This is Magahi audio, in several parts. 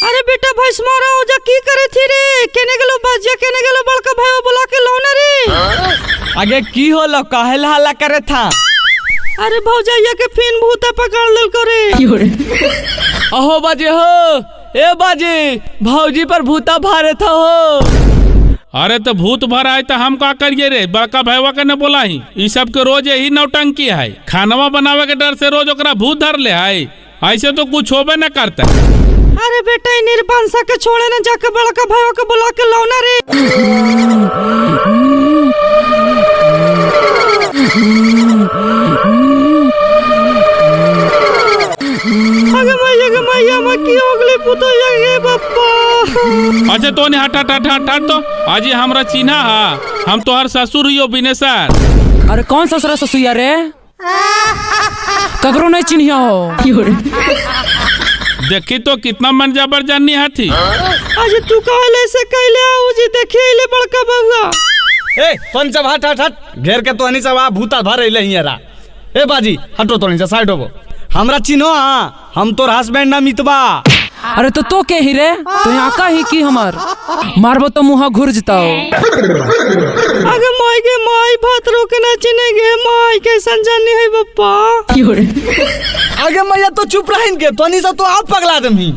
अरे बेटा भैंस मारा ओजा की करे थी रे? केने गेलो बाजिया, केने गेलो बड़का भाई, बुला के लाओ ना रे। आगे की होलो, काहे ला हल्ला करे था? अरे भौजाइया के फिन भूता पकड़ लेलको रे। अहो बाजी हो, ए बाजी, भौजी पर भूता भारे था हो। अरे तो भूत भर आए तो हम का करिए रे? बड़का भैया के न बोला ही, ई सब के रोज यही नौटंकी है। खानवा बनावे के डर से रोज ओकरा भूत धर ले है, ऐसे तो कुछ होबे न करता। अरे बेटा ई निर्बंसा के छोड़े ना, जाके बड़का भैया के बुला के लाओ ना रे। अगे मैया गे मैया, मैं की हो गेली पुतोया गे बप्पा। अच्छा तो नहीं हट हट हट हट हट, तो आज ही हमरा चिन्हा हा, हम तोहर ससुर हियो बिनेसर। अरे कौन ससुर ससुया रे, ककरो नहीं चिन्हिया हो। देखी तो कितना मन जबर जानी हाथी। आज तू काहे ऐसे कैले आऊ जी, देखी ले बड़का बउआ। ए तोन सब हट हट हट, घेर के तोहनी सब आ भूता भर अइले हियरा। ए बाजी हटो तोहनी से साइड होबो, हमरा चिन्हो हां, हम तोर हस्बैंड ना मितबा। अरे तो के ही रे, तो यहाँ का ही की हमार मारबो तो मुँह घुर जताओ। अगे माई गे माई, भात रोके ना चिने गे माई, कैसन जानी है बप्पा। आगे मैया तो चुप रहिन के, तोहनी सब तो आप पगला दमही।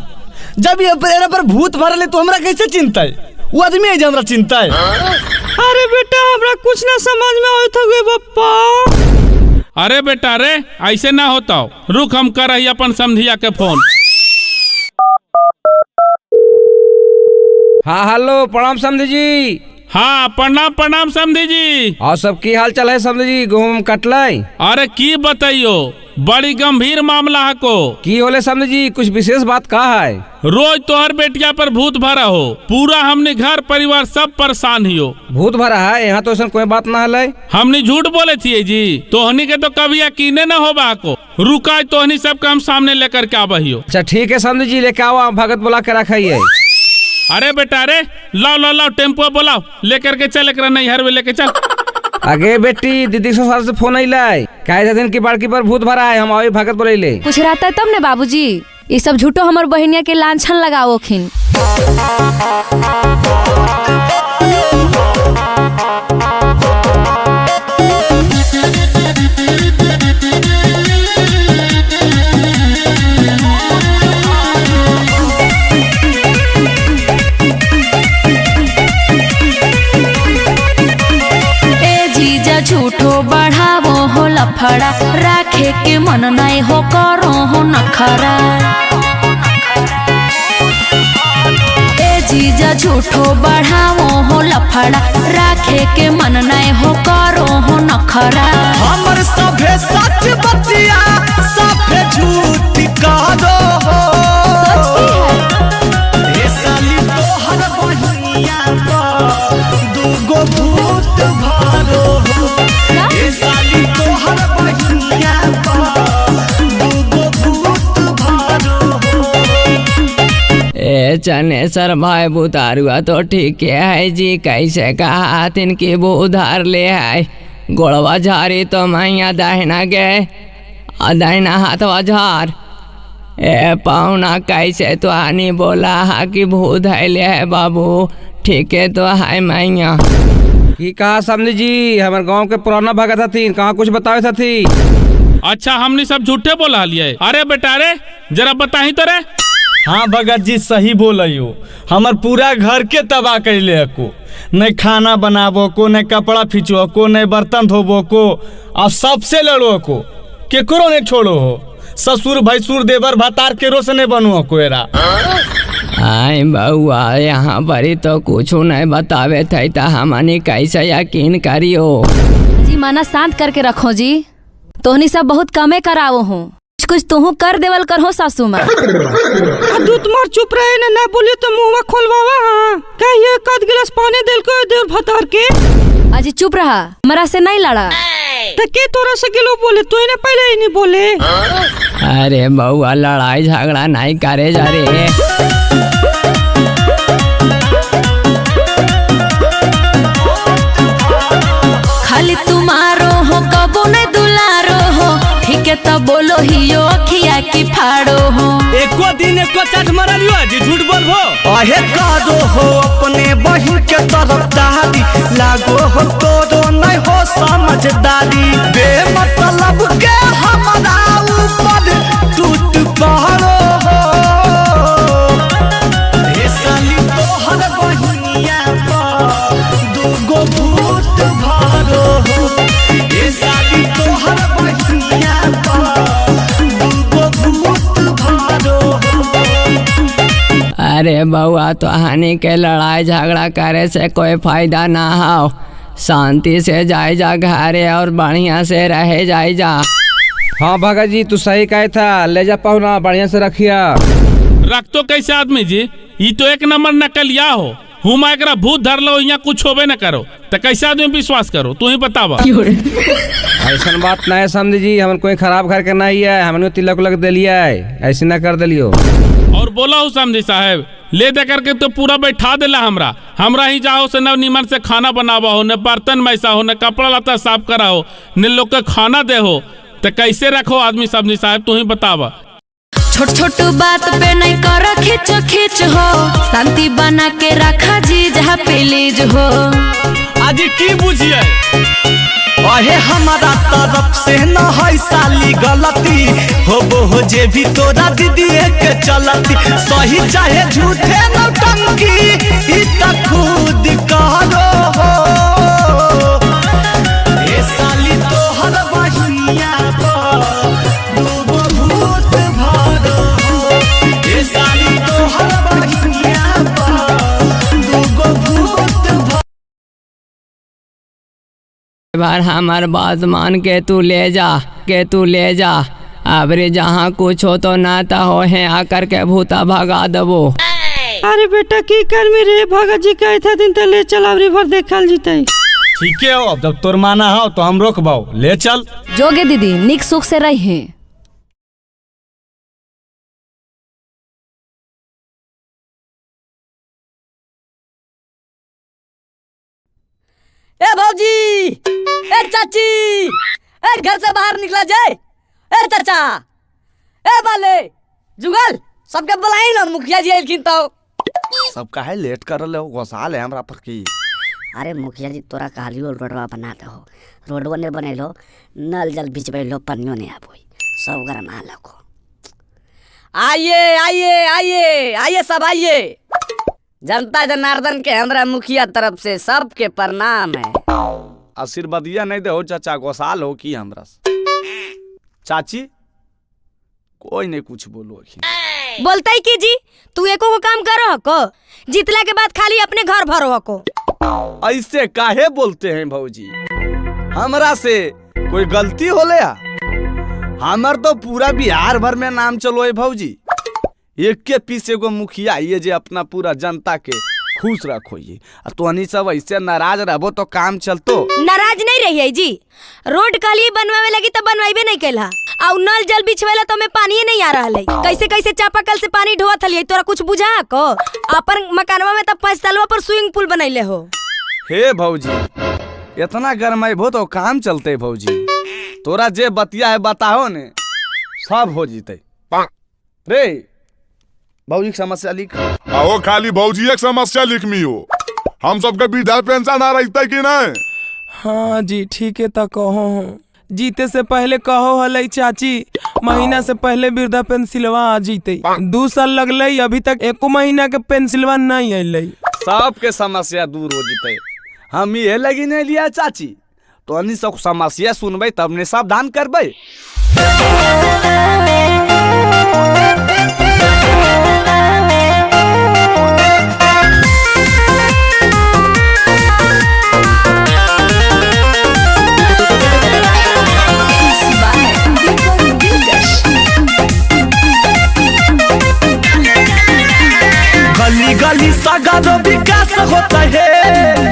जब ये एरा पर भूत भरले तो हमरा कैसे चिंता है? वो आदमी है जे हमरा चिंता है। अरे बेटा हमरा कुछ ना समझ में आवत हो बप्पा। अरे बेटा रे ऐसे ना होता, रुक हम कर रही अपन समधिया के फोन। हाँ हेलो, प्रणाम समधी जी। हाँ प्रणाम प्रणाम समधी जी। और सब की हाल चाल है समधी जी? गेहूं कटलै? अरे की बताइयो, बड़ी गंभीर मामला है को। की होले समधी जी, कुछ विशेष बात का है? रोज तोहर बेटिया पर भूत भरा हो, पूरा हमने घर परिवार सब परेशान हियो। भूत भरा है? यहाँ तो ऐसा कोई बात ना है। हमने झूठ बोले थी जी, तोहनी के तो कभी यकीने न हो बा को। रुका तोहनी सब के हम सामने लेकर के आबहियो। अच्छा ठीक है समधी जी, लेके आओ, भगत बोला के रखिए। अरे बेटा रे लाओ लाओ लाओ टेम्पो बोलाओ, लेकर के चल एकरा नैहर में लेके चल। आगे बेटी दीदी ससुराल से फोन अइलै, कहे छथिन कि बड़की पर भूत भरा है, हम अभी भगत बोलैले। कुछ रहता तब ने बाबूजी, ये सब झूठो हमर बहनिया के लांछन लगावोखिन। झूठो बढ़ावो हो लफड़ा, राखे के मन नहीं हो करो हो नखरा। ए जीजा झूठो बढ़ावो हो लफड़ा, राखे के मन नहीं हो करो हो नखरा। हमर सभे सच बतिया सभे झूठ कह दो हो। सच की है ए साली तोहर बहिनिया पर दूगो भूत भरो हो। ए साली तोहर बहिनिया पर दूगो भूत भरो हो। ए चनेसर भाई बुतारुआ तो ठीक है जी, कैसे कहा तिनकी वो उधार ले है। गोड़वा झारी तो मैया दाहिना गए, दाहिना हाथवा झार। ए पाहुना कैसे तो आनी बोला हा कि भूत है ले है बाबू, ठीक है तो है मैया। की कहा समधी जी, हमारे गांव के पुराना भगत हथिन, कहाँ कुछ बतावे थी? अच्छा हमने सब झूठे बोला लिए। अरे बेटा रे जरा बताही तो रे। हाँ भगत जी सही बोलियो, हमर पूरा घर के तबाह कैले को, नहीं खाना बनाबो को, नहीं कपड़ा खींचो को, नहीं बर्तन धोबो को, और सबसे लड़ो को, केकरो नहीं छोड़ो हो, ससुर भैंसुर देवर भतार केरो से नहीं बनो को एरा। आय बउआ यहाँ पर तो कुछ नहीं बतावे थे, तो हमनी कैसे यकीन करियो? जी मना शांत करके रखो जी, तोहनी सब बहुत कमे करावो हो, कुछ तुहू कर देवल करहो सासू माँ। दूध मार चुप रहे ना, ना बोलियो तो मुँह खोलवावा। हाँ कहिए कद गिलास पानी दिल को देव भतार के। अजी चुप रहा, मरा से नहीं लड़ा। तो के तोरा से गिलो बोले, तो इन्हें पहले ही नहीं बोले। अरे बउआ लड़ाई झगड़ा नहीं करे जा रे। खाली तुम्हारो हो कबो नहीं दुलारो हो, ठीक है तो बोलो ही अखिया की फाड़ो हो। एको दिन एको चाट मरलियो जी झूठ बोलबो। अहे करो हो अपने बहिन के तरफदारी, लागो हो तोरो नहीं हो समझदारी। बेमतलब के हमरा ऊपर टूट पड़ो हो, हे साली तोहर बहिनिया पर दूगो भूत भरो हो। हे साली तोहर बहिनिया पर दूगो भूत भरो हो। अरे बउआ तो हानि के लड़ाई झगड़ा करे से कोई फायदा ना हो, शांति से जाए जा घरे और बढ़िया से रहे जाए जा। हाँ भगत जी तू सही कहे था, ले जा पहुना बढ़िया से रखिया। रख तो कैसे आदमी जी, ये तो एक नंबर नकलिया हो, हुमा एकरा भूत धर लो यहाँ कुछ होबे न करो तो कैसे आदमी विश्वास करो, तू ही बतावा। ऐसा बात नहीं समझी जी, हमन कोई खराब घर के नहीं है, हमने तिलक उलक दिलिया है, ऐसे ना कर दिलियो। और बोला हूँ समझी साहेब, ले दे करके तो पूरा बैठा देला हमरा, हमरा ही जाओ से न नीमन से खाना बनावा हो, न बर्तन मैसा हो, न कपड़ा लत्ता साफ करा हो, न लोग के खाना दे हो, तो कैसे रखो आदमी समझी साहब, तू ही बतावा। छोट छोट बात पे नहीं कर खींच खींच हो, शांति बना के रखा जी जहाँ प्लीज हो। आज की बुझिए अहे हमारा तरफ से न है साली गलती, होबो हो जे भी तोरा दीदी के चलती। सही चाहे झूठे नौटंकी ई त खुद करो हो, हे साली तोहर बहिनिया पर दूगो भूत भरो हो। हे साली तोहर बहिनिया पर दूगो भूत भरो। बार हमार बात मान के तू ले जा, के तू ले जा, अबरे जहाँ कुछ हो तो ना ता हो है आकर के भूता भगा दबो। अरे बेटा की कर मेरे भगत जी कहे था दिन तो ले चल अबरी भर देखल जीते। ठीक है हो, अब जब तोर माना हो तो हम रोकबाओ, ले चल। जोगे दीदी निक सुख से रही है। ए भौजी, ए चाची, ए घर से बाहर निकला जाए, ए चाचा, ए बाले जुगल सबके बुलाई ना, मुखिया जी आइलखिन तो। सब काहे लेट कर रहे हो, गोसाल है हमरा पर की। अरे मुखिया जी तोरा कहलियो रोडवा बना दहो, रोडवा नहीं बनेलो, नल जल बिचबैलो, पानियो नहीं आबो, सब गरमा लगो। आइए आइए आइए आइए सब आइए, जनता जनार्दन के हमरा मुखिया तरफ से सबके प्रणाम है। आशीर्वादिया नहीं दे हो चाचा, गोसाल हो की हमरा से। चाची कोई नहीं कुछ बोलो। बोलता ही की जी, तू एको को काम करो हको, जीतला के बाद खाली अपने घर भरो हको। ऐसे काहे बोलते हैं भौजी, हमरा से कोई गलती होले? हमर तो पूरा बिहार भर में नाम चलो है भौजी, एक के पीछे एगो मुखिया ये जे अपना पूरा जनता के खुश रखो। ये तो सब ऐसे नाराज रहो तो काम चलतो। नाराज नहीं रही है जी, रोड कहली बनवावे लगी तो बनवाइबे नहीं कैला, और नल जल बिछवेला तो में पानी नहीं आ रहा है, कैसे कैसे चापाकल से पानी ढोवत हलिए, तोरा कुछ बुझा को? अपन मकानवा में तो 5 तलवा पर स्विमिंग पूल बनैले हो। हे भौजी इतना गरमाइबो तो काम चलते भौजी, तोरा जे बतिया है बताओ ने सब हो जीते। रे भौजी की समस्या लिख। आओ खाली भौजी एक समस्या लिखमी हो, हम सबके वृद्धा पेंशन आ रही कि नहीं? हाँ जी ठीक है तो कहो, जीते से पहले कहो हले चाची महीना से पहले वृद्धा पेंसिलवा आ जीते, 2 साल लगल अभी तक एको महीना के पेंसिलवा नहीं अल। सबके समस्या दूर हो जीते, हम ये लगी नहीं लिया चाची, तो सब समस्या सुनबे तब ने सावधान करबे। गली गली सगरो विकास होता है,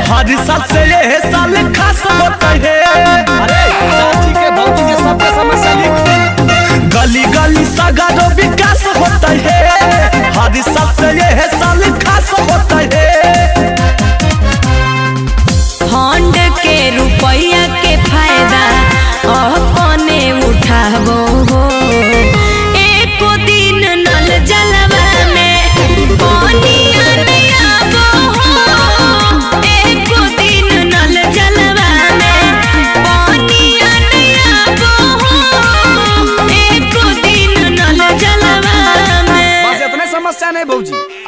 हर साल से ये साल खास होता है। अरे चाची के भौजी के सबके समस्या लिख। गली गली सगरो विकास होता है, हर साल से ये साल खास होता है। फंड के रुपया के फायदा अपने उठाबो हो, एक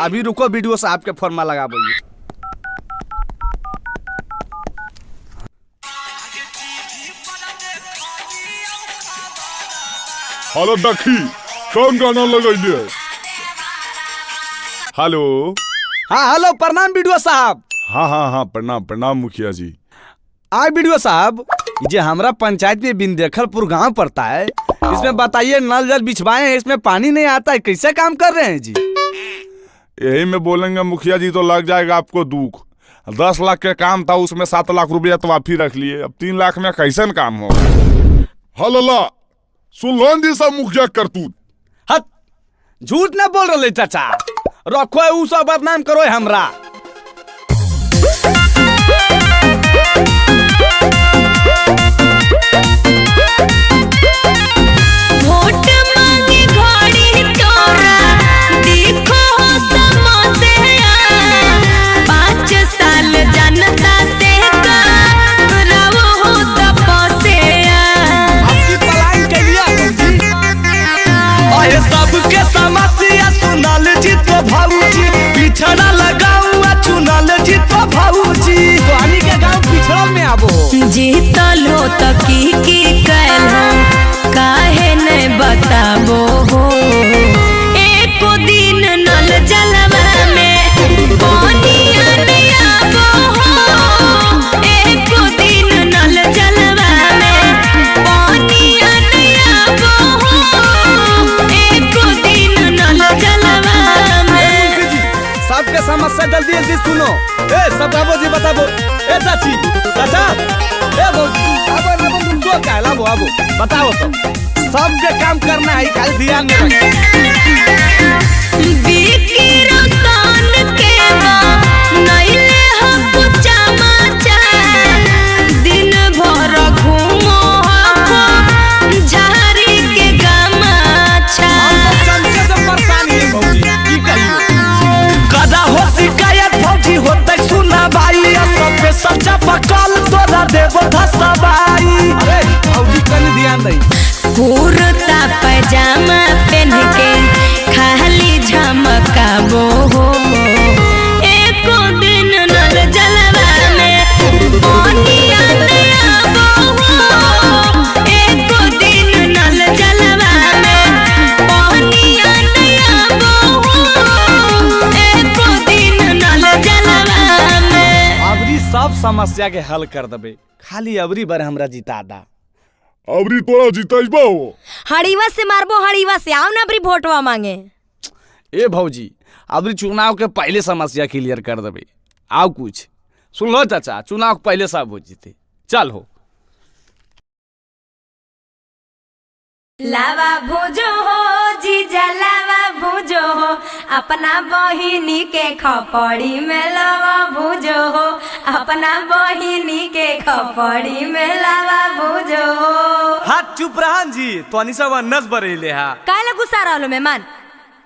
अभी रुको, वीडियो साहब के फॉर्मा लगा बोलिए। हेलो दखी, कौन गाना लगैले? हेलो। हाँ हेलो, प्रणाम वीडियो साहब। हाँ हाँ हाँ, प्रणाम प्रणाम मुखिया जी। आए वीडियो साहब, ये हमारा पंचायत में बिंदेखलपुर गांव पड़ता है, इसमें बताइए नल जल बिछवाए हैं, इसमें पानी नहीं आता है, कैसे काम कर रहे हैं जी? यही में बोलेंगे मुखिया जी तो लग जाएगा आपको दुख। 10 लाख के काम था, उसमें 7 लाख रुपया तो आप ही रख लिए, अब 3 लाख में कैसे काम हो? हल्ला सुन लो जी सब मुखिया करतूत। हट, झूठ ना बोल रहे चाचा, रखो है सब बदनाम करो हमरा। वोट मांगे घड़ी तोरा देखो समोसिया, 5 साल जनता से कराओ हो तपस्या। आपकी पलायन के लिए अरे सबके समस्या सुनल जी तो भाऊजी, पिछड़ा लगाऊआ चुनल जी तो भाऊजी, तोहनी के गांव पिछड़ल में आबो। जीतल हो त की कैल हो, काहे नहीं बताबो हो, एको दिन नल जलवा में पानी नहीं आबो हो, एको दिन नल जलवा में पानी नहीं आबो हो, एको दिन नल जलवा में। सबके समस्या जल्दी जल्दी सुनो। ए सब बाबू जी बताबो। ए चाची चाचा, ए बाबू आबो आबो, तुम काहे लाबो आबो बताओ, सब सबके काम करना है, खाली ध्यान में रखो। बिकी रोशन के बा नइले हम चमाचा, दिन भर घूमो हको झारी के गमाछा। चमचे से परेशानी है भौजी, की कहियो गदा हो शिकायत भौजी होते सुना भाई, सब पे सच्चा पकल तोरा देबो धसबाई। अरे भौजी कनी ध्यान दई। कुर्ता पजामा पहन के खाली झमकाबो हो, एको दिन नल जलवा में पानी नहीं आबो हो, एको दिन नल जलवा में पानी नहीं आबो हो, एको दिन नल जलवा में। अबरी सब समस्या के हल कर देबे, खाली अबरी बार हमरा जिता दा। अबरी तोरा जितैबो? हड़ीवा से मारबो, हड़ीवा से आओ ना अबरी वोटवा मांगे। ए भौजी, अबरी चुनाव के पहले समस्या क्लियर कर देबे, आओ कुछ सुन लो चाचा, चुनाव के पहले सब हो जीते। चल हो लावा भुजो हो जीजा, लावा भुजो हो, अपना बहिनी के खपड़ी में लावा भुजो हो, अपना बहिनी के खपड़ी में लावा भुजो हो। हाथ चुप रहन जी, तोनी सब अन्नस बरेले हा। काहे गुस्सा रहलो मेहमान?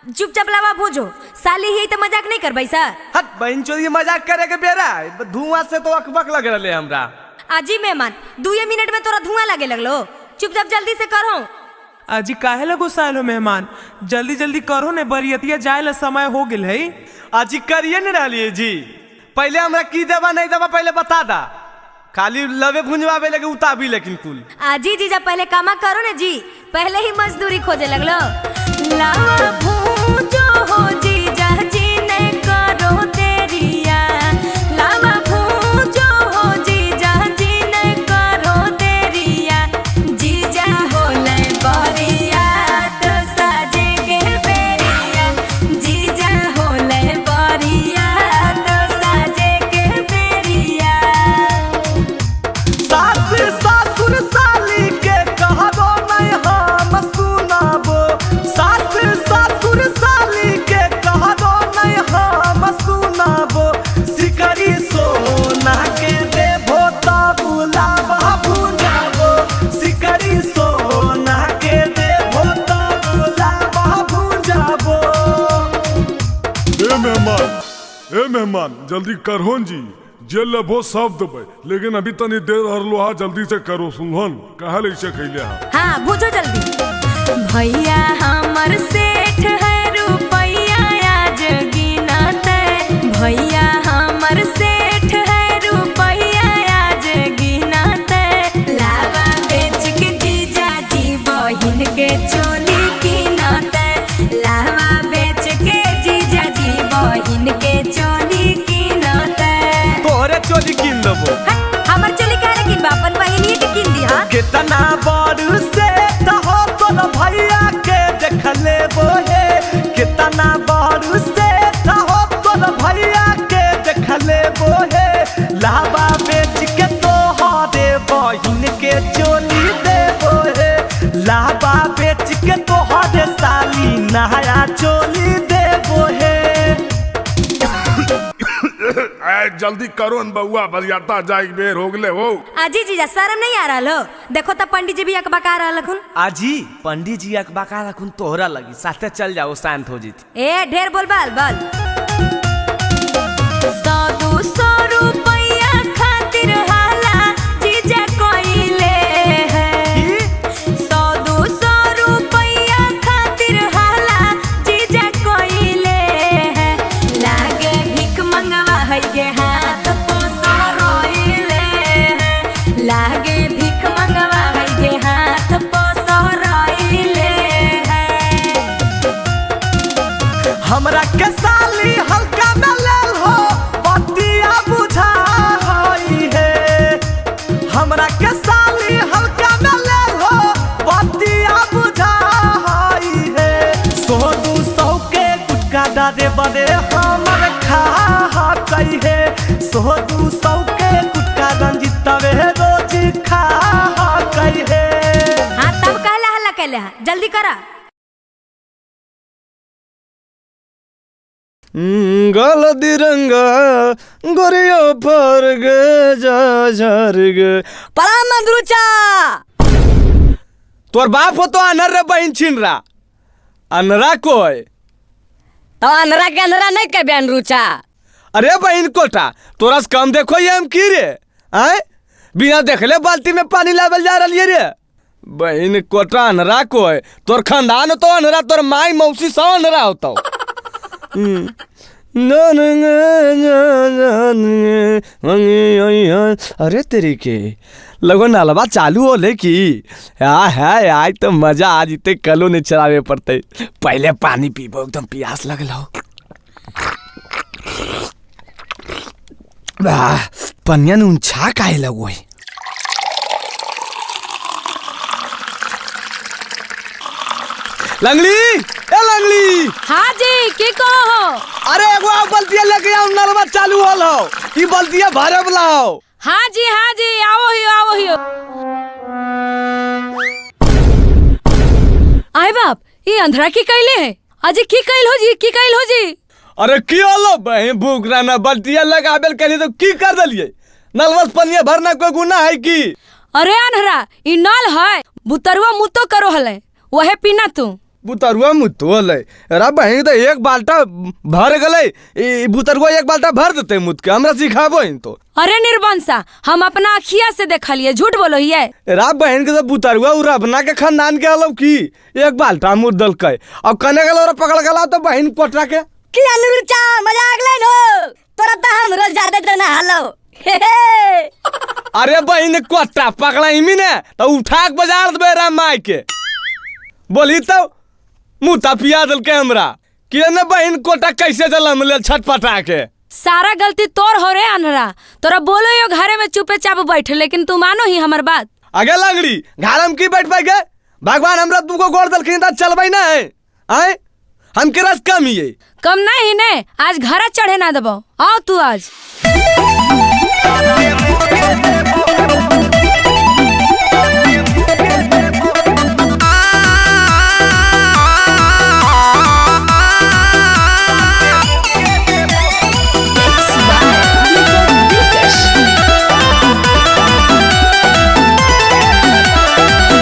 चुपचाप लावा भुजो, साली ही तो मजाक नहीं करबै सर। हट बहन चोरी मजाक करे के बेरा, धुआं से तो अकबक लग रहले हमरा। आजी मेहमान 2 मिनट में तोरा धुआं लगे लगलो, चुपचाप जल्दी से करो। अजी काहे ला गुस्साइल हो मेहमान, जल्दी जल्दी करो ने, बरियतिया जाए ला समय हो गेल है। अजी करिए न रहलिए जी, पहले हमरा की देवा नहीं देवा पहले बता दा, खाली लवे भुंजवावे लगे उताबी लेकिन कुल। आजी जीजा पहले कामा करो ने जी, पहले ही मजदूरी खोजे लगलो। लावा भूजो हो जीजा जी ने करो तेरिया, लावा भूजो हो जीजा जी ने करो तेरिया, जीजा होले बरिया तो साजे के बेरिया, जीजा होले बरिया तो साजे के बेरिया। सास ससुर साली के कहबो नहीं हम सुनाबो, सास ससुर साली के कहबो नहीं हम सुनाबो, सिकरी सोना के देबो तब लावा भुजाबो, सिकरी सोना के देबो तब लावा भुजाबो। ए मेहमान, ए मेहमान जल्दी करहोन जी, जे लेबो सब देबै, लेकिन अभी तनी देर हरलो हा, जल्दी से करो सुनहन काहे लैसे खैले हा। हाँ भुजो जल्दी। भैया हमर सेठ है रुपैया आज गिना नया चोली देबो हे। जल्दी करो न बउआ, बरियाता जाए बेर हो गले हो। अजी जीजा शर्म नहीं आ रहा हो? देखो तो पंडित जी भी अकबका रहा लखुन। आजी पंडित जी अकबका रखुन तोहरा लगी, साथे चल जाओ शांत हो जीती। ए ढेर बोल बाल बाल। 100-200 रुपया खातिर हाला जीजा कोइले है। 100-200 रुपया खातिर हाला जीजा कोइले है। लागे भीख मंगवा है गे हाथ पोसो रोइले है। लागे भीख मंगवा है गे हाथ पोसो रोइले है। हमरा के साली हल्का में लेल हो पतिया बुझा हई हे। हमरा के साली हल्का में लेल हो पतिया बुझा हई हे। 100-200 के गुटका डारे बड़े हमर खा हकई हे। 100-200 के गुटका रंजितवे रोज खा हकई हे। हाँ तब कहला हल्ला कैले हा, जल्दी करा। गलती रंगा गोरियो फर गे जा झर गे। प्रणाम मंदरूचा। तोर बाप हो तो अनर रे बहन छिन रहा अनरा कोई तो अनरा के अनरा नहीं कह अनरूचा। अरे बहन कोटा तोरा से कम देखो ये हम की रे आए बिना देखले बाल्टी में पानी लावल जा रही रे बहन कोटा अनरा कोई। तोर खानदान तो अनरा, तोर माई मौसी सब अनरा होता। अरे तेरी के लगो नलवा चालू हो ले की आ है आज तो मजा आ जीते, कलो नहीं चलावे पड़ते। पहले पानी पीबो, एकदम प्यास लगल हो। पनिया ऊंचा काहे लगो है। लंगली ए लंगली। हाँ जी की कहो? अरे एगो आओ बल्टिया लेके आओ, नलवा चालू होल हो, ई बल्टिया भरे वाला हो। हाँ जी हाँ जी आओ ही आओ ही। आए बाप ये अंधरा की कैले है? अजी की कैल हो जी, की कैल हो जी? अरे की होलो बहन भूख रहना बल्टिया लगाबेल कहली तो की कर देलिए? नलवा से पनिया भरना कोई गुनाह है की? अरे अंधरा ई नल है, बुतरुआ मुतो करो हले वहे पीना तू। बुतरुआ मुतो हले? अरे बहन तो एक बाल्टा भर गले, बुतरुआ एक बाल्टा भर देते मुत के, हमरा सिखाबो इन तो। अरे निर्बंसा हम अपना अखिया से देखलिए, झूठ बोलो हिये। अरे बहन के तो बुतरुआ उ रबना के खानदान के हलो की एक बाल्टा मुत दलकै अब कने गेलो रे पकड़ गेला तो बहन कोटरा के। की अनुरुचा मजाक लेन हो तोरा त हम रोज जादे जना हलो। अरे बहन कोटरा पकड़ा इमी ने तो उठा के बाजार देबे रे माई के। बोली तो मुँह पिया दिल हमरा कि न बहन कोटा कैसे जलम ले छटपटा के। सारा गलती तोर हो रे अनहरा, तोरा बोलो यो घरे में चुपे चाप बैठे, लेकिन तू मानो ही हमर बात। अगे लंगड़ी घर में की बैठ पाई गए? भगवान हमरा दूगो गोड़ दलखिन त चलबै ना है आए हम के रस कम ही कम नहीं ने, आज घरा चढ़े ना देबो। आओ तू आज।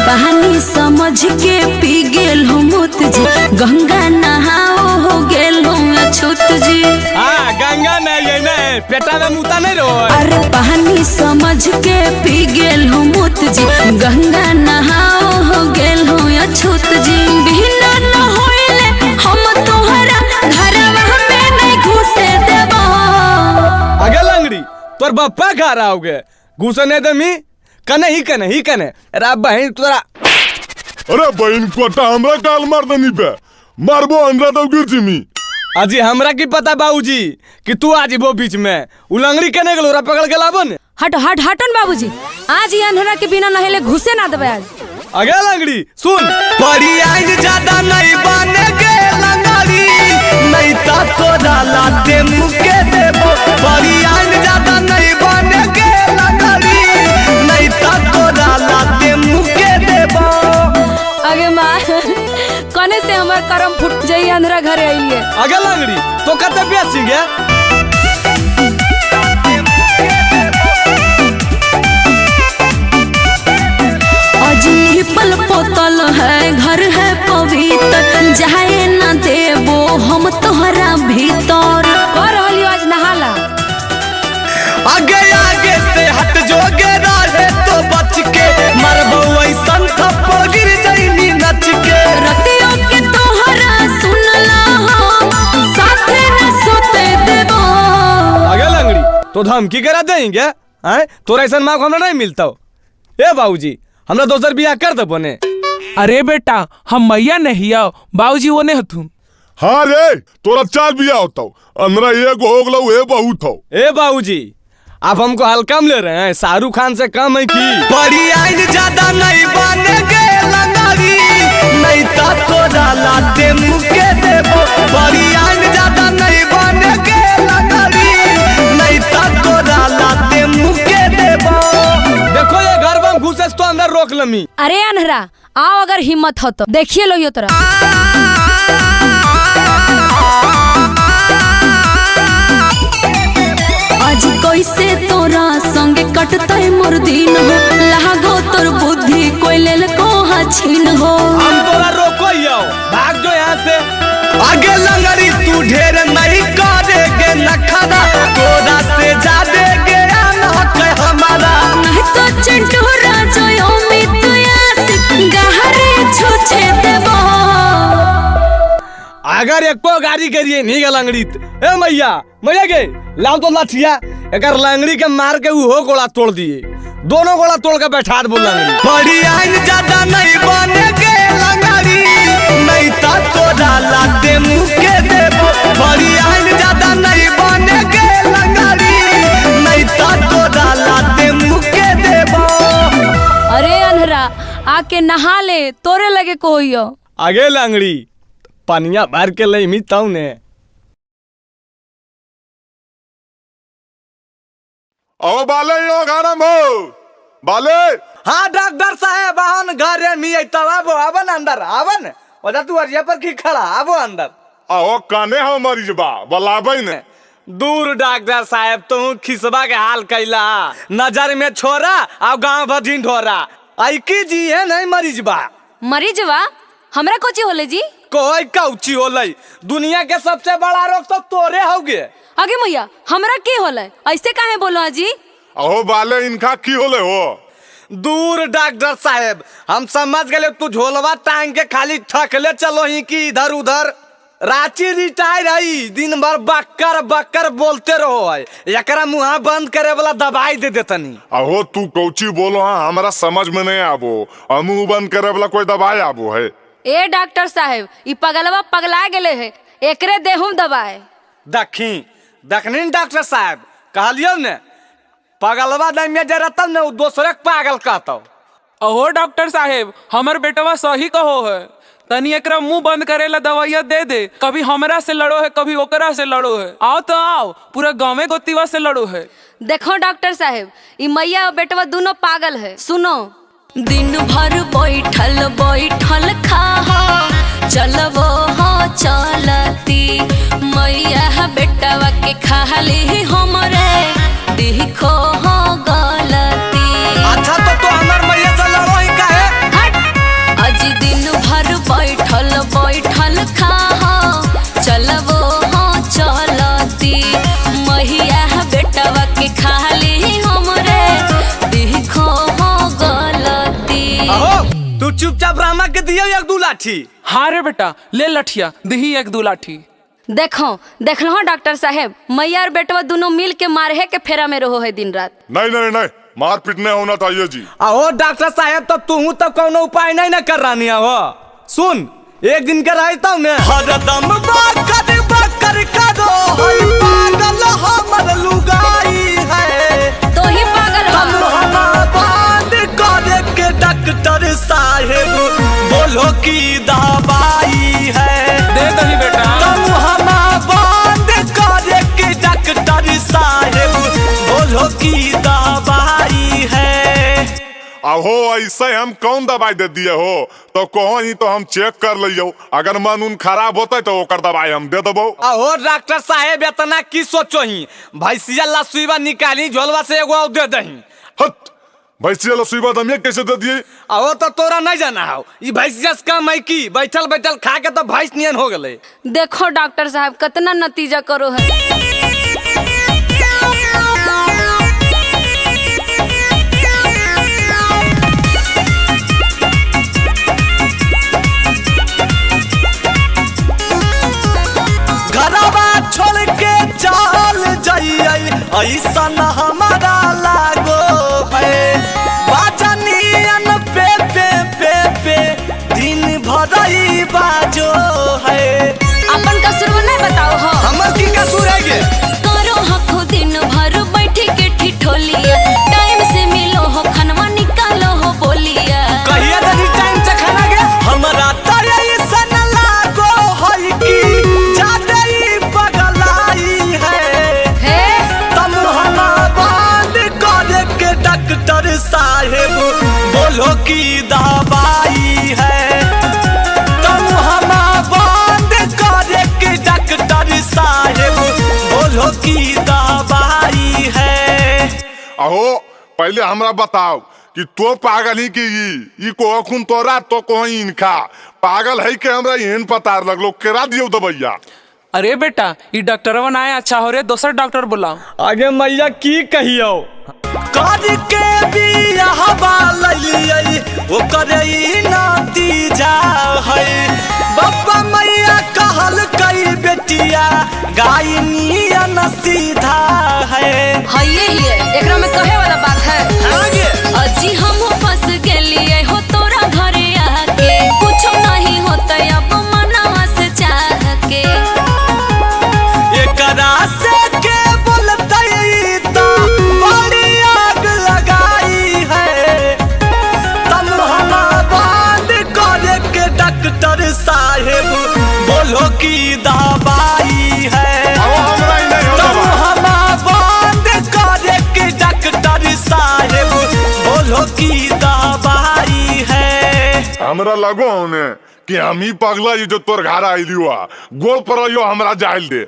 पानी समझ के पी गेल हूँ मुत जी, गंगा नहाओ हो गेल हूँ अछूत जी। हाँ गंगा नहीं है नहीं, पेटा में मुता नहीं रहो। अरे पानी समझ के पी गेल हूँ मुत जी, गंगा नहाओ हो गेल हूँ अछूत जी। बिना न होइले हम तोहरा घरवा में नहीं घुसे देबो। अगे लंगड़ी तोर बप्पा घर आओगे घुसे नहीं देमी कने ही कने ही कने। अरे बहन तोरा। अरे बहन कोटा हमरा काल मार देनी पे मारबो हमरा तो गिर जिमी। अजी हमरा की पता बाबूजी कि तू आज वो बीच में उलंगड़ी कने गेलो रा पकड़ के लाबो ने। हट हट हटन बाबूजी, आज ही अंधरा के बिना नहेले घुसे ना देबे आज। अगे लंगड़ी सुन पड़ी आई ज्यादा नहीं बने गे लंगड़ी नहीं ता तोरा लाते मुके देबो। पड़ी आई ज्यादा नहीं बने गे लंगड़ी नहीं ता तोरा लाते मुके देबो। अगे माँ कने से हमर करम फुट जाई अंधरा घरे आइलिए। अगे लंगड़ी तो कते बेसी गे। अजनी पल पोतल है घर है पवित्र, जाए ना देबो हम तोहरा भीतर। कर रहलियो आज नहाला। आगे आगे से हट जोगे रहे तो बच के, मरबो ऐसन थप्पड़ गिर जाइनी नच के। रतियों के तोहरा सुनला हम साथे न सोते देबो। आगे लंगड़ी तो धमकी करा देंगे हैं, तोरा ऐसन माँ हमरा नहीं मिलता। ए बाबूजी हमरा दोसर बियाह कर दबो ने। अरे बेटा हम मैया नहीं आओ, बाबूजी वो ने हथुन। हाँ रे तोरा चार बियाह होता, अंदरा एक हो गलो ए बहुत हो। ए बाबूजी आप हमको हल्का में ले रहे हैं, शाहरुख खान से कम है की। बड़ी आइन ज्यादा नहीं बन गे लंगड़ी, नहीं ता तोरा लाते मुके देबो। बड़ी आइन ज्यादा नहीं बन गे लंगड़ी, नहीं ता तोरा लाते मुके देबो। देखो ये घर में घुसे तो अंदर रोक लमी। अरे अनहरा आओ अगर हिम्मत हो तो देखिए लो यो तोरा। आज कैसे तोरा संगे कटते मोर दिन हो, लागो तोर बुद्धि कोई लेल को छीन हो। हम तोरा रोको आओ, भाग जो यहाँ से। आगे लंगड़ी तू ढेर नहीं करेगे नखरा, तोरा से जादे गे हक हमारा। नहीं तो चिंटूरा जो अमित आशिक गहरे छुछे देबो। अगर एको गाड़ी करिए नहीं गे लंगड़ी। ए मैया मैया गे लाओ तो लाठिया, अगर लंगड़ी के मार के वो गोला तोड़ दिए, दोनों गोला तोड़ के बैठा बोल लंगड़ी। बड़ी आइन ज्यादा नहीं बने गे लंगड़ी, नहीं ता तोरा लाते मुके देबो। बड़ी आइन ज्यादा नहीं बने गे लंगड़ी, नहीं ता तोरा लाते मुके देबो। अरे अनहरा आके नहा ले, तोरे लगे कोई हो। आगे लंगड़ी पानिया भर के लई ताऊ ने। आओ बाले यो गरम हो बाले। हाँ डॉक्टर साहेब आवन घरे मी आबो, आवन अंदर आवन। ओजा तू अरिया पर की खड़ा, आबो अंदर। आओ काने हो मरीज बा बलाबै ने। दूर डॉक्टर साहेब तू खिसबा के हाल कैला, नजर में छोरा और गांव भर ढिंढोरा। ऐकी जी है नहीं मरीज बा। मरीज बा हमरा कोची होले जी? कोई कौची होले, दुनिया के सबसे बड़ा रोग तो तोरे होगे। आगे मैया हमरा की होले, ऐसे काहे बोलो जी? अहो बाले इनका की होले हो? दूर डॉक्टर साहेब हम समझ गए तू झोलवा टांग के खाली ठकले चलो ही की इधर उधर। रांची रिटायर है, दिन भर बक्कर बक्कर बोलते रहो है, एकरा मुँह बंद करे वाला दवाई दे देतनी। अहो तू कौची बोलो, हाँ हमरा समझ में नहीं आबो, मुँह बंद करे वाला कोई दवाई आबो है? ए डॉक्टर साहेब ई पगलवा पगला गेले है, एकरे देहुम दवाई। दखी दखनी डॉक्टर साहब कहलियो ने पगलवा दमिया जरा तब ने दोसरे के पागल कहतो। अहो डॉक्टर साहेब हमर बेटवा सही कहो है, तनी एकरा मुंह बंद करेला दवाइया दे दे। कभी हमरा से लड़ो है कभी ओकरा से लड़ो है, आओ तो आओ पूरा गाँव गोतीवा से लड़ो है। देखो डॉक्टर साहेब ई मैया और बेटवा दोनों पागल है। सुनो दिन भर बैठल बैठल खा चलबो हो चलती, मैया बेटवा के खाली हमरे देखो हो गलती। अच्छा तो हमर मैया से लड़ो ही काहे? हट आज दिन भर बैठल बैठल खा चलबो हो चलती, मैया बेटवा के खाली हमरे देखो हो गलती। अहो तू चुपचाप रामा के दियो एक दू लाठी। हाँ रे बेटा ले लठिया दही एक दू लाठी। देखो देख लो डॉक्टर साहेब मैया और बेटवा दोनों मिल के मारहे के फेरा में रहो है दिन रात। नहीं नहीं नहीं मार पीट नहीं होना चाहिए जी। अहो डॉक्टर साहेब तो तू तो कोनो उपाय नहीं ना कर रहा हो। सुन एक दिन के रहता ने हरदम बकर बकर करो है पागल हमर लुगाई है, तो ही पागल हो। बंद करे के डॉक्टर साहेब बोलो की दवाई है। दे दही बेटा। तुम हमा बंद करे के डॉक्टर साहेब बोलो की दवाई है। आओ अहो ऐसे हम कौन दवाई दे दिए हो? तो कहो ही तो हम चेक कर लियो, अगर मन उन खराब होते तो ओकर दवाई हम दे देबो। अहो डॉक्टर साहेब इतना की सोचो ही, भैंसिया ला सुईवा निकाली झोलवा से एगो और दे दही। हट, भैंसिया ला सुईवा दमिया कैसे दे दिए? अहो तो तोरा नहीं जाना हो, ई भैंसिया से काम है की बैठल बैठल खा के तो भैंस नियन हो गले। देखो डॉक्टर साहब कितना नतीजा करो है। घरवा छोड़ के चल जाइए ऐसा न हमारा लागो है, बाजनियन पे पे पे पे दिन भर बाजो है। अपन कसूर नहीं बताओ हो। हमर की कसूर है गे? करो हखो दिन भर बैठ के ठिठोलिया, टाइम से मिलो हो खनवा निकालो हो बोलिया। कहिया दनी टाइम से खाना गे? हमरा त ऐसा न लागो है कि डॉक्टर साहेब बोलो की दवाई है, तुम हमा बंद करे के डॉक्टर साहेब बोलो की दवाई है। अहो पहले हमरा बताओ कि तो पागल ही कि ई को अखुन तोरा तो को इनका पागल है के हमरा एहन पता लगलो केरा दियो दवैया। अरे बेटा ई डॉक्टरवा ना आया, अच्छा हो रे दोसर डॉक्टर बुलाओ। आगे मैया की कहियो कर के बियाहवा ललियै ओकर ई नतीजा है, बाबा मैया कहल कई बेटिया गाय नियन सीधा है। हइये ही है, एकरा में कहे वाला बात है। आगे अजी हम फंस गेलिए हो तोरा घरे आके, कुछ नहीं होता अब मनवा से चाह के। एकरा से के बोलतई त बड़ी आग लगाई है, तम हमा बंद करे के डॉक्टर साहेब बोलो की दवाई है, तम हमा बंद करे के डॉक्टर साहेब बोलो की दवाई है। हमरा लगो होने कि हम ही पगला जो तोर घर आइलियो आ गोल पर आइयो हमरा जाइल दे।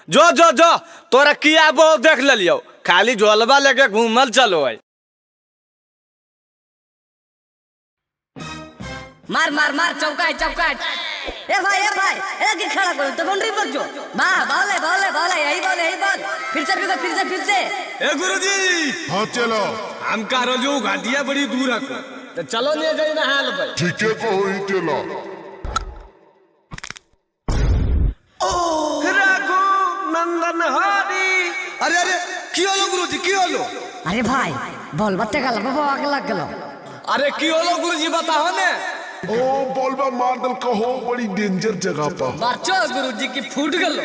जो जो जो तोरा किया वो देख लियो, खाली झोलवा लेके घूमल चलो है। मार मार मार चौका है चौका है। ए भाई ए के खड़ा करो तो बाउंड्री पर जो। वाह बॉल है बॉल है बॉल है, यही बॉल है यही बॉल। फिर से फिर से फिर से फिर से। ए गुरुजी। हां चलो। हम कह रहो जो घाटिया बड़ी दूर है तो चलो ले जाई ना हाल भाई। ठीक है को होई चलो। ओ रघु नंदन हरि। अरे अरे की होलो गुरुजी की होलो? अरे भाई बॉल बत्ते गल बाबा आगे लग गेलो। अरे की होलो गुरुजी बताओ ने। ओ बॉलबा मार दल कहो बड़ी डेंजर जगह पर। बच्चो गुरुजी की फूट गलो।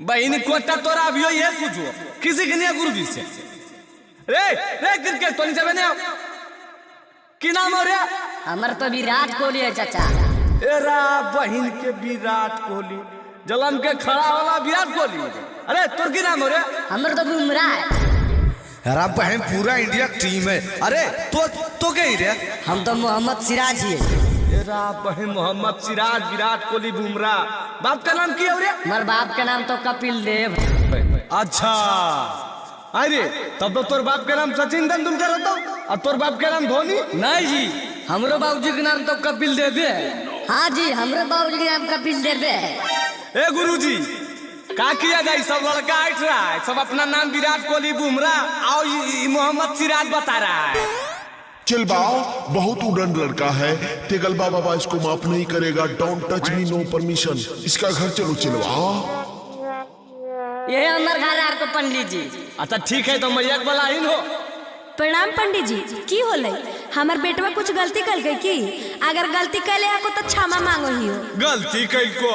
बहन कोटा तोरा अभियो ये पूछो किसी के नहीं गुरुजी से। रे रे क्रिकेट तो नहीं जाबे ने की नाम हो रे? हमर तो विराट कोहली है चाचा। ए रा बहन के विराट कोहली जलम के खड़ा वाला विराट कोहली। अरे तोर की नाम हो रे? हमर तो बुमराह है। अरे बहन पूरा इंडिया टीम है। अरे तो के ही रे? हम तो मोहम्मद सिराज ही है। एरा बहन मोहम्मद सिराज विराट कोहली बुमराह। बाप का नाम की हो रे? हमार बाप का नाम तो कपिल देव। अच्छा अरे तब तो तोर बाप के नाम सचिन तेंदुलकर होतो और तोर बाप के नाम धोनी? नहीं जी हमरो बाबूजी के नाम तो कपिल देव है। हाँ जी हमरो बाबूजी के नाम कपिल देव है। ए गुरुजी का किया जाए, सब लड़का ऐठ रहा है, सब अपना नाम विराट कोहली बुमराह और मोहम्मद सिराज बता रहा है। चिलबाओ बहुत उड़न लड़का है, तेगलबा बाबा इसको माफ नहीं करेगा। Don't touch me no permission. इसका घर चलो चिलवाओ। ये हमार घर आपको पंडित जी। अच्छा ठीक है तो मैया के इन हो। प्रणाम पंडित जी। की होले हमार बेटवा कुछ गलती कर गई की? अगर गलती कर को तो क्षमा मांगो ही हो। गलती कल को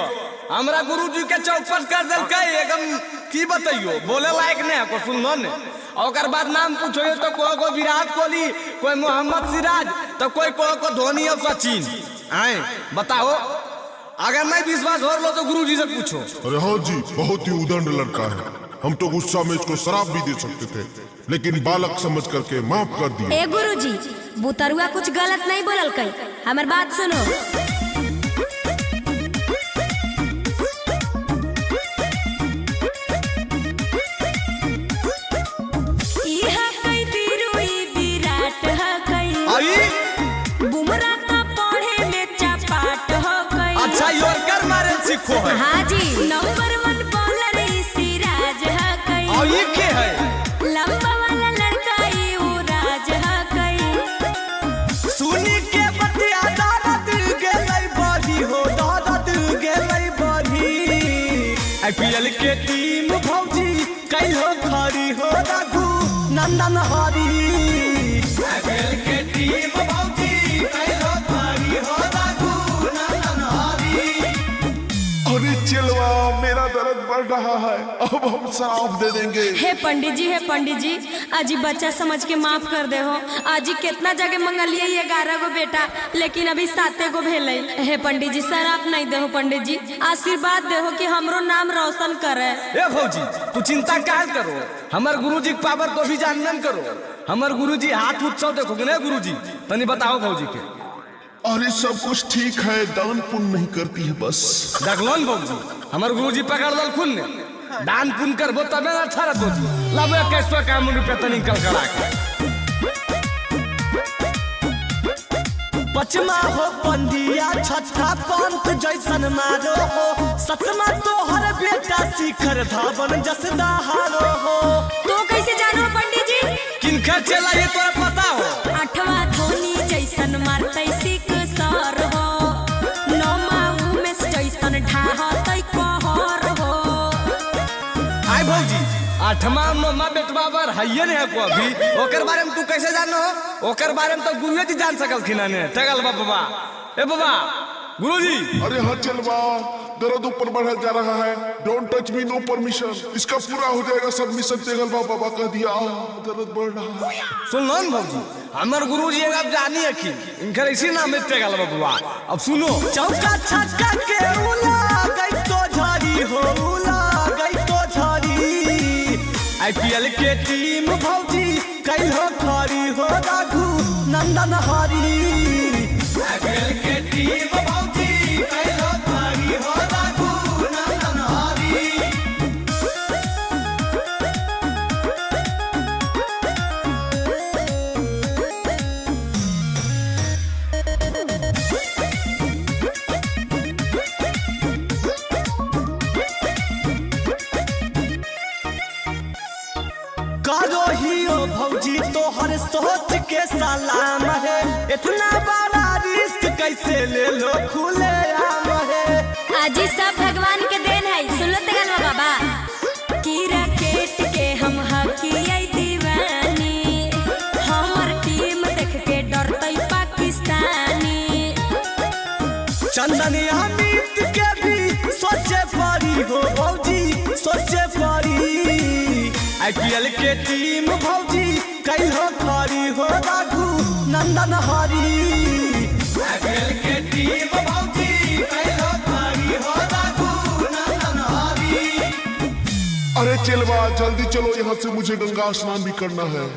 हमरा गुरुजी के चौपट कर देलकै एकदम की बतैयो, बोले लायक नहीं है को सुनलो ने। और बाद नाम पूछो तो कोई को विराट कोहली कोई मोहम्मद सिराज तो कोई कोई को धोनी और सचिन। आए बताओ अगर नहीं विश्वास हो लो तो गुरुजी से पूछो। अरे हाँ जी बहुत ही उदंड लड़का है, हम तो गुस्सा में इसको शराब भी दे सकते थे लेकिन बालक समझ करके माफ कर दिए। ए गुरुजी बुतरुआ कुछ गलत नहीं बोलल कई, हमर बात सुनो। इहा कई बीरुई विराट ह कई, आई बुमराह का पढ़े में चपाट हो गई। अच्छा यॉर्कर मारे सीखो है। हाँ जी, नंबर 1 बॉलर ई सिराज ह कई। और ये के है? लंबा वाला लड़का ई उ राज ह कई। सुनी के बतिया दादा दिल गेलै बढ़ी हो, दादा दिल गेलै बढ़ी। आईपीएल के टीम भौजी कैलो खड़ी हो, रघु नंदन हरी। आईपीएल के टीम भौजी कैलो खड़ी हो, रघु नंदन हरी। अरे चिलवा मेरा दर्द बढ़ रहा है, अब हम साफ दे देंगे। हे पंडित जी, हे पंडित जी, आजी बच्चा समझ के माफ कर दे हो। आजी कितना जगह मंगलिए 11 गो बेटा, लेकिन अभी 7 गो भेलै। हे पंडित जी शराब नहीं दे हो पंडित जी, आशीर्वाद दे हो कि हमरो नाम रोशन करे। ए भौजी तू चिंता काहे करो, हमर गुरुजी के पावर तो भी जानन करो। हमर गुरुजी हाथ उत्सव देखोगे ना गुरुजी, तनी बताओ भौजी के। अरे सब कुछ ठीक है, दान पुण्य नहीं करती है बस। देखलो न भौजी, हमर गुरुजी पकड़ ललखुन ने, दान पुण्य करबो तबे ना अच्छा रहतो जी। लाबो 2151 रुपया तनी निकल करा के। पचमा हो पंडिया, छठा पंत जैसन मारो हो, सतमा तोहर बेटा शिखर धावन जस दहारो हो। तो कैसे जानो पंडित जी? किनकर चला ये तोरा पता हो? आठवा धोनी जैसन मारतै सिख सर हो, नौमा उमेश जैसन ढाहतै कहर हो। आय भौजी आठमा नौमा बेटवा बर हइये नहीं है को अभी, ओकर बारे में तू कैसे जानो हो? ओकर बारे में तो गुरुए जी जान सकलखिन ने। तगल बाबा, ए बाबा गुरुजी। अरे हाँ चलवा, दर्द ऊपर बढ़ा जा रहा है, don't touch me no permission. इसका पूरा हो जाएगा सबमिशन, तेगल बाबा कह दिया, दर्द बढ़ रहा है। सुन लो न भौजी, हमर गुरुजी अब जानी है कि इनकर इसी नाम है तेगल बाबा। अब सुनो, चौका छक्का के उला गई तो झाड़ी हो, उला गई तो झाड़ी। आईपीएल के टीम भौजी कैलो खड़ी हो, रघु नंदन हरी। आईपीएल के टीम भौजी कैलो खड़ी हो, रघु नंदन हरी। करो ही ओ भौजी तोहर सोच के सलाम है, इतना बड़ा रिस्क कैसे ले लो खुले आम है। आजी सब भगवान के देन है, सुन लो तेगल बाबा। की रैकेट के हम हकियै दीवानी, हमर टीम देख के डरतै पाकिस्तानी। चंदन अमित के भी सोचे पड़ी हो भौजी, सोचे पड़ी। आईपीएल के टीम भौजी कैलो खड़ी हो, रघु नंदन हरी। आईपीएल के टीम भौजी कैलो खड़ी हो, रघु नंदन हरी। अरे चलवा जल्दी चलो यहाँ से, मुझे गंगा स्नान भी करना है।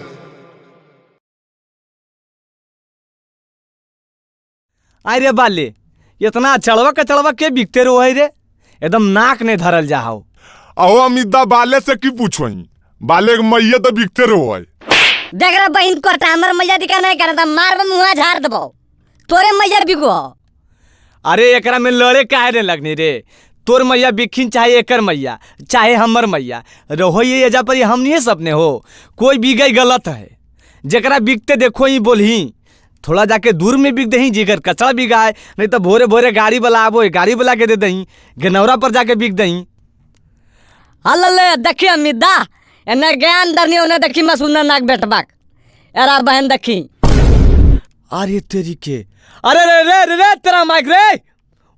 अरे बाले इतना चढ़वा कचड़वा के बिकते रहो है रे, एकदम नाक नहीं धरल जाओ। आओ अमिता बाले से की पूछो, बाले के मैया तो बिकते रहो है। देख रहा बहन करता हमर मैया दिखा नहीं करता, मारब मुँह झाड़ देबो, तोरे मैया बिको। अरे एकरा में लड़े काहे रे लगनी रे, तोर मैया बिखिन चाहे एकर मैया चाहे हमर मैया रहो, ये एजा पर हमनिए सपने हो, कोई बिगई गलत है। जकरा बिकते देखो ही बोलही, थोड़ा जाके दूर में बिक दही जिगर कचरा बिगाए, नहीं तो भोरे भोरे गाड़ी वाला आबो, गाड़ी वाला के दे दही, गनौरा पर जाके बिक दही। हल्ले देखी अमित दा, एने ज्ञान दरनी ओने देखी मसूना नाक बेटबाक, एरा बहन देखी। अरे तेरी के, अरे रे रे रे रे तेरा माइक रे,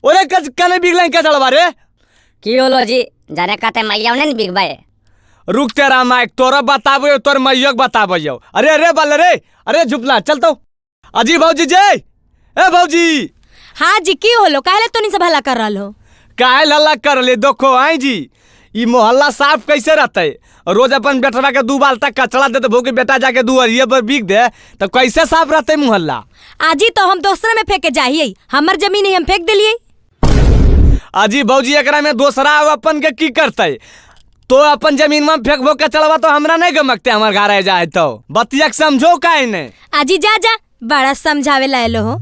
ओरे कच कने बिगलन कचड़वा रे। की होलो जी, जाने कहते मैया ओने न बिकबे। रुक तेरा माइक, तोरा बताबो तोर मैया के बताबो। अरे अरे बाले रे, अरे झुपला चल तो। अजी भौजी जय, ए भौजी। हाँ जी की होलो, काहे तोनी से भला कर रहल हो? काहे हल्ला कर ले देखो आई जी, ई मोहल्ला साफ कैसे रहते? रोज अपन बेटवा के 2 बाल्टा कचरा दे देबो कि बेटा जाके दुआरिये पर बिक दे, तो कैसे साफ रहते मोहल्ला? आजी तो हम दोसरा में फेंके जाहिए, हमर जमीन है हम फेंक दिलिए। अजी भौजी एकरा में दोसरा अपन के की करते? तो अपन जमीन में फेंकबो कचड़वा तो हमरा नहीं गमकते, हमर घर आ जाए तो बतिया समझो काहे ने। आजी जा जा, बड़ा समझावे लायलो हो।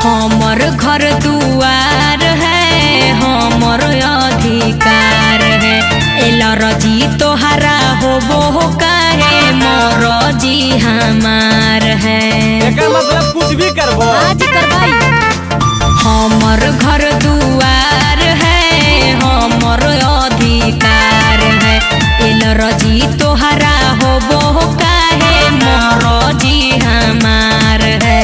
हमर घर दुआर है, हमर अधिकार है, एलर्जी तोहरा होबो हो काहे, मोर जी हमार है। एकर मतलब कुछ भी करबो आज करबाई। हमर घर दुआर है, हमर अधिकार है, एलर्जी तोहरा होबो हो काहे, मोर जी हमार है।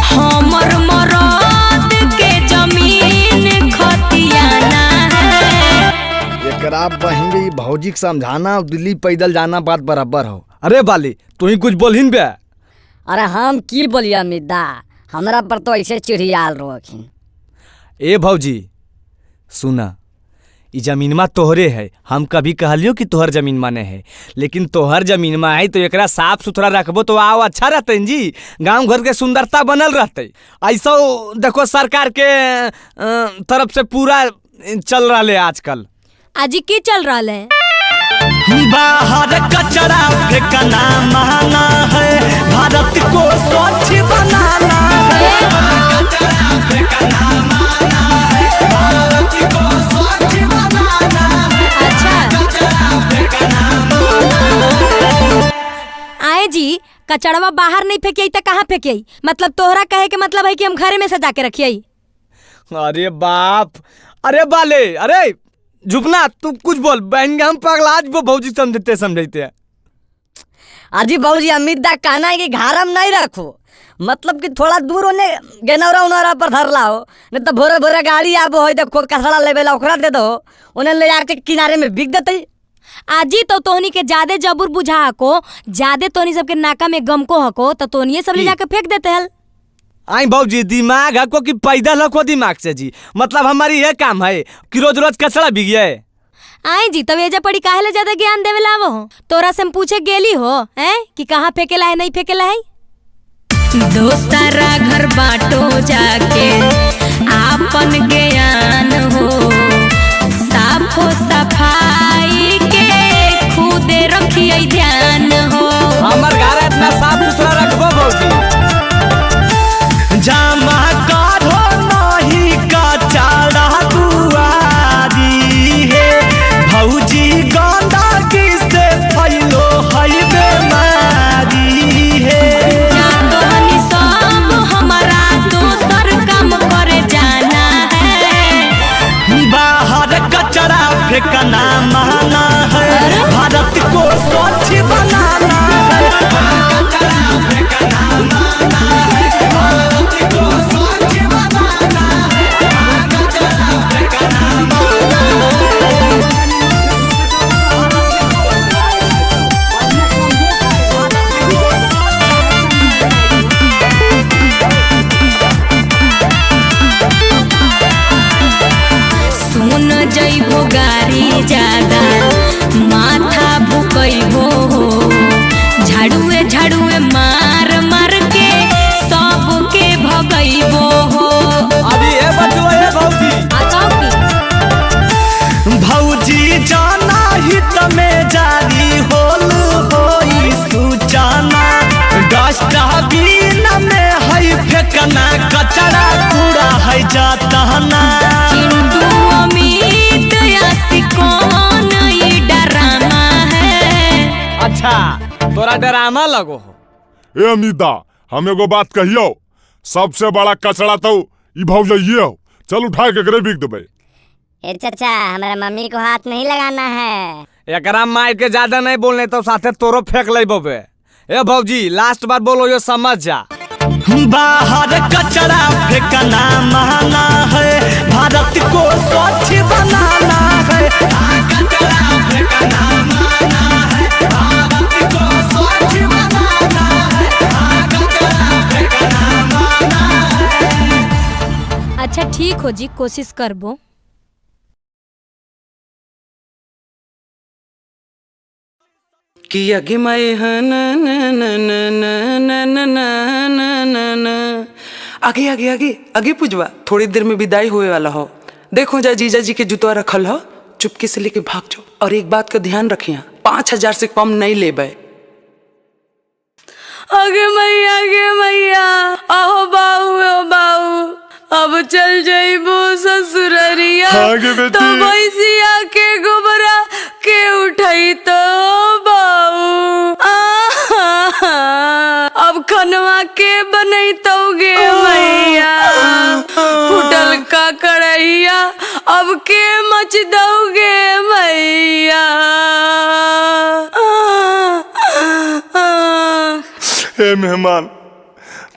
हमर मरद के जमीन खतियाना है। एकरा बहिन के भौजी के समझाना और दिल्ली पैदल जाना बात बराबर हो। अरे बाली तू ही कुछ बोलहिन बे। अरे हम की बोलिया मिद्दा, हमरा पर तो ऐसे चिढ़ियाल रोखिन। ए भौजी सुना, ई जमीनमा तोहरे है, हम कभी कहलियो कि तोहर जमीन माने है, लेकिन तोहर जमीन में आई तो एकरा साफ सुथरा रखबो तो आओ अच्छा रहते जी, गांव घर के सुंदरता बनल रहते। ऐसा देखो सरकार के तरफ से पूरा चल रहा है आजकल। आजी की चल रहा है? बाहर कचरा फेंकना माना है, भारत को स्वच्छ बनाना है। कचरा फेंकना माना है, भारत को स्वच्छ बनाना है। अच्छा कचरा फेंकना माना है। आए जी कचड़वा बाहर नहीं फेंकिए तो कहाँ फेंकिए? मतलब तोहरा कहे के मतलब है कि हम घरे में सजा के रखिए। अरे बाप, अरे बाले, अरे झुपना तू कुछ बोल, बहन हम पगलाज वो भौजी समझते समझते हैं। अजी भौजी अमित दा कहना है कि घर में नहीं रखो, मतलब कि थोड़ा दूर होने गेनौरा उनौरा पर धर लाओ, नहीं तो भोरे भोरे गाड़ी आबो हो देखो कचरा लेवे ला ओकरा दे दो, उन्हें ले जाके किनारे में बिक देते। आजी तो तोहनी के ज्यादा जबूर बुझा हको, ज्यादा तोहनी सबके नाका में गमको हको, तो तोहनी सब ले जाके फेंक देते हल। आई भौजी दिमाग हको कि पैदल हको दिमाग से जी, मतलब हमारी यह काम है कि रोज रोज कचरा बिक जाए। आई जी तब एजा पड़ी काहे ले ज्यादा ज्ञान देवे लावो हो? तोरा से हम पूछे गेली हो हैं कि कहाँ फेंकेला है नहीं फेंकेला है। दोस्तारा घर बाटो जाके आपन ज्ञान हो, साफो सफाई के खुदे रखिए ध्यान हो। हमर घर इतना साफ सुथरा रखबो भौजी। जमा करो नहीं कचरा दुआरी है, भौजी गंदगी से फैलो है बीमारी है। तोहनी सब हमारा दोसर काम करे जाना है, बाहर कचरा फेंकना माना है, भारत को स्वच्छ बनाना है। कचरा फेंकना माना है, भारत को स्वच्छ बनाना है। कचरा फेंकना माना है। सुन जइबो गारी ज्यादा माथा भुकइबो हो, झाड़ुए झाड़ुए मार मार के सबके भगइबो हो। अभी ए बचुआ ए भौजी भौजी जाना हित में जारी होल होई सूचना, डस्टबिन में है फेंकना कचरा कूड़ा है जातना। चिंटू अमित कौन ये डरामा है? अच्छा तोरा डरामा लगो हो। ए अमिता हम एगो बात कहियो, सबसे बड़ा कचरा तो ई भौजइये हो, चल उठा के एकरे बिक देबै। ए चाचा हमारा मम्मी को हाथ नहीं लगाना है। एकरा मार के ज्यादा नहीं बोलने तो साथे तोरो फेंक लेबो बे। ए भौजी लास्ट बार बोलो यो समझ जा। बाहर कचरा फेंकना माना है, अच्छा ठीक हो जी, कोशिश करबो। कि अगे मैं न न न न न न न न न न आगे आगे आगे आगे पुजवा, थोड़ी देर में विदाई होए वाला हो। देखो जा जीजा जी के जुतवा रखल हो, चुपके से लेके भाग जाओ। और एक बात का ध्यान रखिया, 5000 से कम नहीं लेबे। आगे मैया, आगे मैया, आहो बाऊ, ओ बाऊ, अब चल जाइबो ससुररिया। तो भैंसिया के गोबरा के उठाई तो बाऊ, अब खनवा के बनई तो गे मैया, फुटल का कढ़ैया अब के मच दोगे मैया। हे मेहमान,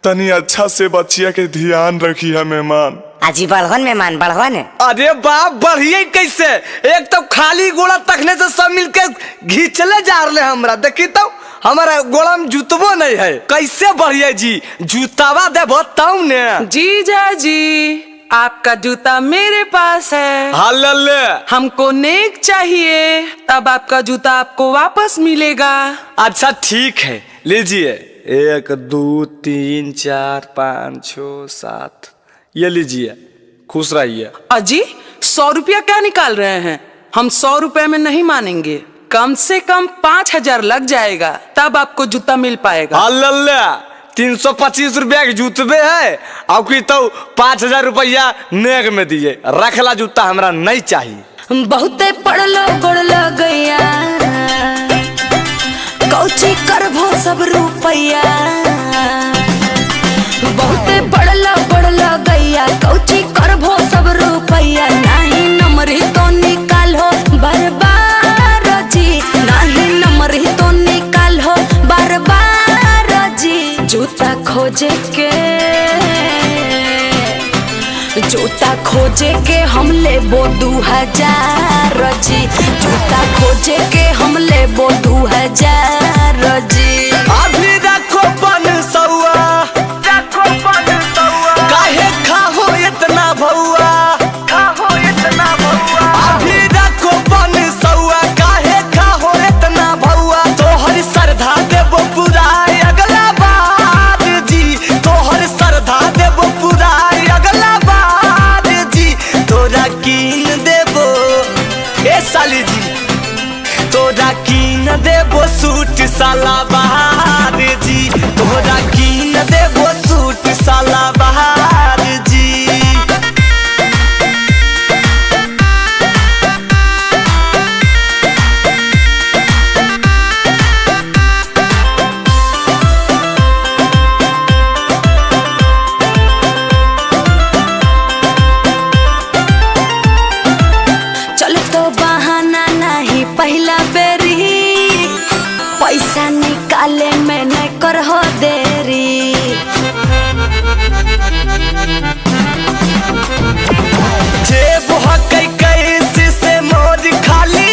तनी अच्छा से बच्चिया के ध्यान रखी है मेहमान। अजी बढ़वन मेहमान, बढ़वन। अरे बाप, बढ़िए कैसे? एक तो खाली गोड़ा तखने से सब मिलके घिंचले जा रहे हमरा। देखी तो हमारा गोड़ा में जूतबो नहीं है, कैसे बढ़िए जी? जूतावा देबो तब ने। जीजा जी आपका जूता मेरे पास है। हाँ ले, हमको नेक चाहिए, तब आपका जूता आपको वापस मिलेगा। अच्छा ठीक है, लीजिए। 1 2 3 4 5 6 7, ये लीजिए, खुश रहिए। अजी 100 रुपया क्या निकाल रहे हैं? हम 100 रुपये में नहीं मानेंगे, कम से कम 5000 लग जाएगा, तब आपको जूता मिल पाएगा। हाँ ले, 325 रुपया के जूतबे है, आपकी तो 5000 रुपया नेक में दिए। रखला जूता हमरा नहीं चाहिए। बहुते पढ़लो गोड़ गैया, कौची करभो सब रुपैया। बहुते पढ़लो गोड़ गैया, कौची करभो सब रुपैया। नाही नमरी तो निकालो बार बार जी, नाही नमरी तो निकालो बार बार जी। जूता खोजे के, जूता खोजे के हम लेबो 2000 जी। जूता खोजे के हम लेबो 2000 जी। अभी रखो 500, रखो 500, काहे खाहो इतना भौआ, खाहो इतना भौआ। अभी रखो 500, काहे खाहो इतना भौआ। तोहर सरधा देबो पूरा अगला बार जी, तोहर सरधा देबो पूरा अगला बार जी। तोरा कीन देबो ए साली जी, तोरा कीन देबो सूट सलवार जी, तोरा कीन देबो सूट सलवार जी। चल तो बहाना नहीं पहला बेरी, पैसा निकाले में न करहो देरी। जेब हकै कैसे से मोर खाली,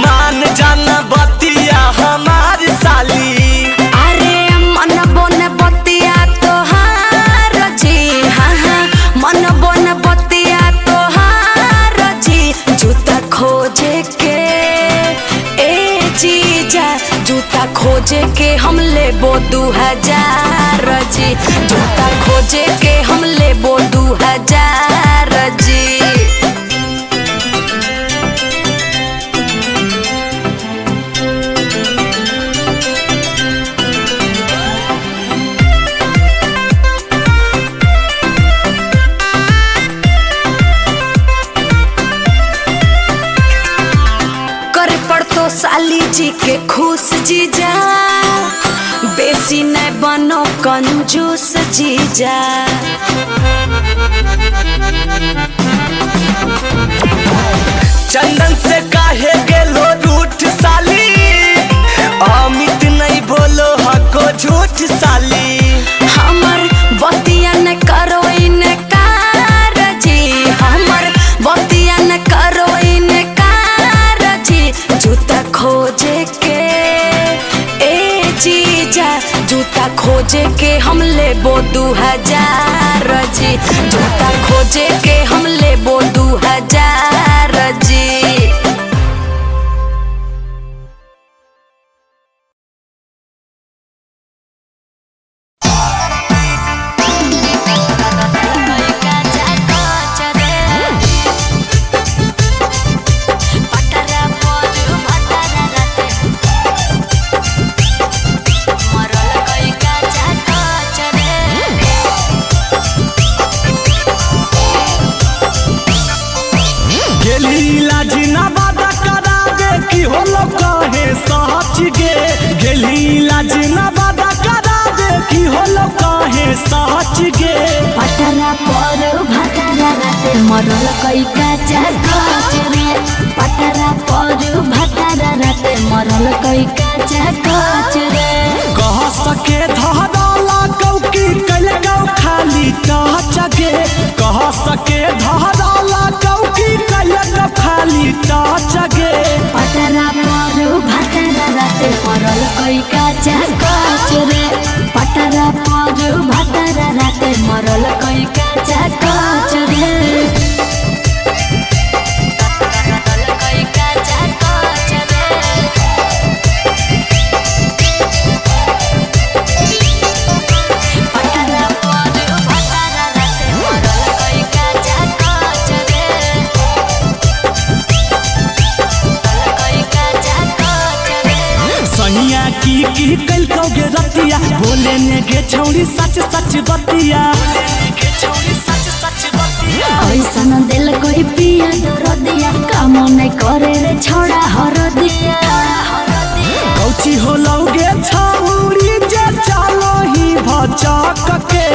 मान जाना बतिया हमार साली। अरे मन बोन बतिया तोहार जी, हाँ हाँ मन बोन बतिया तोहार जी। जूता खोजे के ए जीजा, जूता खोजे के हम लेबो 2000 जी। जूता खोजे के हम लेबो 2000 जी। कर पड़तो साली जी के खुश जीजा, बेसी न बनो कंजूस जीजा। चंदन से काहे गेलो रूठ साली, अमित नहीं बोलो हको झूठ साली। हमर बतिया न करो इनकार जी, हमर बतिया न करो इनकार जी। जूता खोजे के ए जीजा, जूता खोजे के हम लेबो 2000 जी। जूता रोजे के हम लेबो 2000 जी। साच गे पटरा पर भतरा राते मरल कई काचा काच रे। पटरा पर भतरा राते मरल कई काचा काच रे। कह सके धराला कौकी कैल कौ खाली टाच गे। कह सके धराला कौकी कैल कौ खाली टाच गे। पटरा पर भतरा राते मरल कई काचा काच रे। पटरा पर भतरा राते मरल कई काचा काच रे। सनिया की कैल कौगे रतिया बोले ने गे छौड़ी सच सच बतिया। ऐसन दिल कोई पिया दरदिया काम नहीं करे रे छोड़ा हरदिया। कौची हो लौगे छौड़ी जे चालो ही भचक के।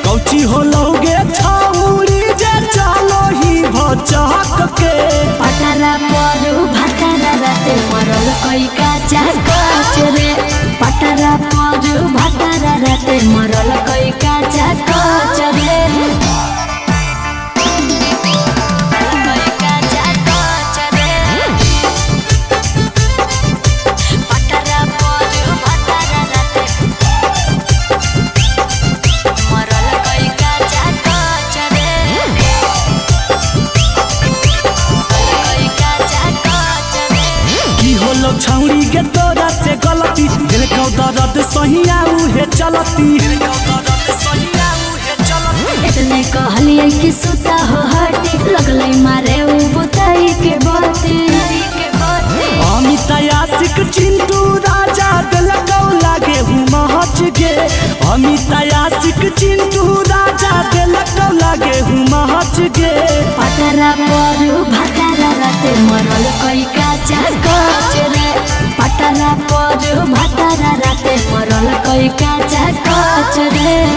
कौची हो लौगे छौड़ी जे चालो ही भचक के। पटरा पर भतरा राते मरल कई काचा काच रे। पटरा पर भतरा राते मरल कई काचा काच रे। छौड़ी के तोरा से गलती दिल को दर्द सहिया उहे चलती। इतने कहलिए कि सुता हो हटी लगलै मारे उ बुताई के बाती। अमित आशिक चिंटू राजा दिल को लागे हूँ महच गे। अमित आशिक चिंटू राजा दिल को लागे हूँ महच गे। पटरा पर भतरा राते मरल कई काचा काच रे। पटरा पर भतरा राते मरल कई काचा काच रे।